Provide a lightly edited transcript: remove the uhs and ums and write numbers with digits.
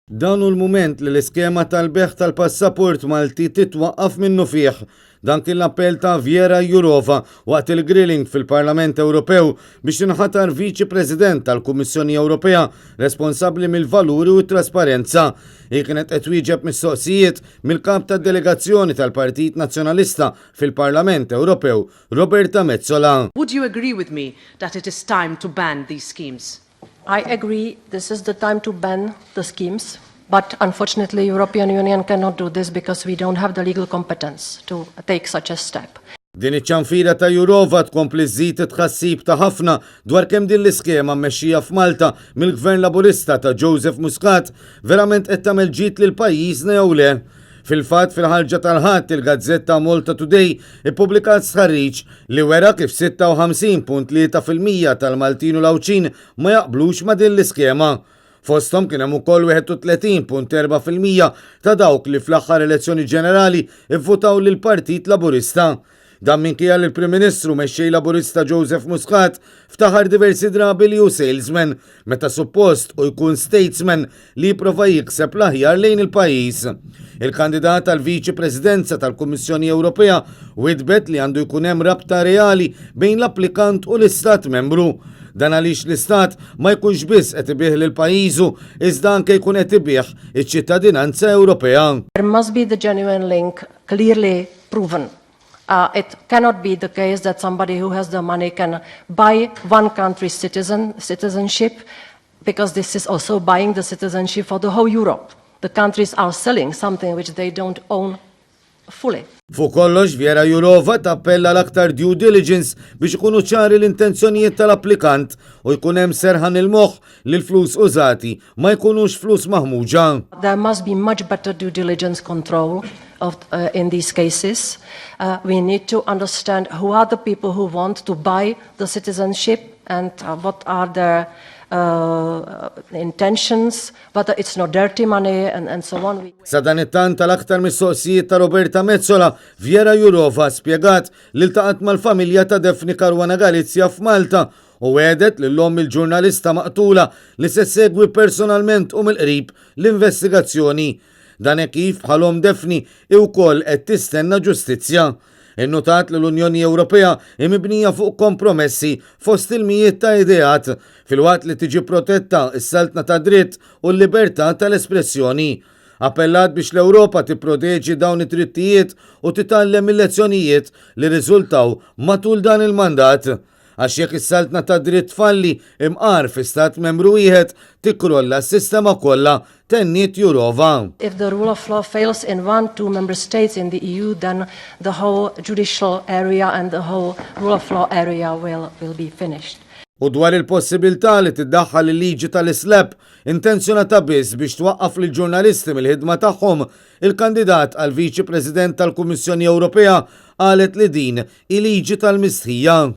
Dan hu l-mument li l-iskema tal-bejgħ tal-passaport Malti titwaqqaf minnufih. Dan kien l-appell ta' Věra Jourová waqt il-grilling fil-Parlament Ewropew biex tinħatar Viċi President tal-Kummissjoni Ewropea responsabbli mill-valuri u t-trasparenza. Hi kienet qed twieġeb mistoqsijiet mill-Kap tad-Delegazzjoni tal-Partit Nazzjonalista fil-Parlament Ewropew Roberta Metsola. Would you agree with me that it is time to ban these schemes? I agree this is the time to ban the schemes, but unfortunately European Union cannot do this because we don't have the legal competence to take such a step. Din iċ-ċanfira ta' Jourová tkompli żżid it-tħassib ta' ħafna dwar kemm din l-iskema mmexxija f'Malta mill-Gvern Laburista ta' Joseph Muscat verament qed tagħmel ġid lil pajjiżna jew le. Fil-fatt fil-ħarġa tal-Ħadd il-gazzetta Malta Today ippubblikat stħarriġ li wera kif 56.3% tal-Maltin u l-Għawdxin ma jaqblux ma' din l-iskema. Fosthom kien hemm ukoll 31.4% ta' dawk li fl-aħħar elezzjoni ġenerali ivvutaw lill-Partit Laburista. Dan minkejja li l-Prim Ministru mexxej Laburista Joseph Muscat ftaħar diversi drabi li hu salesman, meta suppost u jkun statesman li jipprova jikseb l-aħjar lejn il-pajjiż. Il-kandidat għal Viċi Presidenza tal-Kummissjoni Ewropea witbet li għandu jkun hemm rabta reali bejn l-applikant u l-Istat membru. Dan għaliex l-Istat ma jkunx biss qed ibigħ lil pajjiżu iżda anke jkun qed ibigħ iċ-ċittadinanza Ewropea. There must be the genuine link clearly proven. It cannot be the case that somebody who has the money can buy one country's citizenship, because this is also buying the citizenship for the whole Europe. The countries are selling something which they don't own fully. Fuq kollox, Věra Jourová tappella l-aktar due diligence biex ikunu ċari l-intenzjonijiet tal-applikant u jkun hemm serħan il-moħħ li l-flus użati ma jkunux flus maħmuġa. There must be much better due diligence control in these cases. We need to understand who are the people who want to buy the citizenship and what are their intentions, whether it's not dirty money and so on. Sadanittant tal-aktar mistoqsijiet ta' Roberta Metsola, Věra Jourová spjegat li ltaqgħet mal-familja ta' Daphne Caruana Galizia f'Malta u wegħdet lil omm il-ġurnalista maqtula li se segwi personalment u mill-qrib l-investigazzjoni. Dan hekk kif bħal omm Daphne hi wkoll qed tistenna ġustizzja. Innotat li l-Unjoni Ewropea hi mibnija fuq kompromessi fost il-mijiet ta' ideat filwaqt li tiġi protetta s-saltna ta' dritt u l-libertà tal-espressjoni. Appellat biex l-Ewropa tipproteġi dawn id-drittijiet u titgħallem il-lezzjonijiet li riżultaw matul dan il-mandat. Għax jekk is-saltna ta' dritt falli imqar fi stat membru wieħed tikkrolla s-sistema kollha, tenniet Jourová. If the rule of law fails in one, two member states in the EU, then the whole judicial area and the whole rule of law area will be finished. U dwar il-possibilità li tiddaħħal il-liġi tal-SLAPP intenzjonata biss biex twaqqaf lil ġurnalisti mill-ħidma tagħhom, il-kandidat għal Viċi President tal-Kummissjoni Ewropea qalet li din il-liġi tal-mistħija.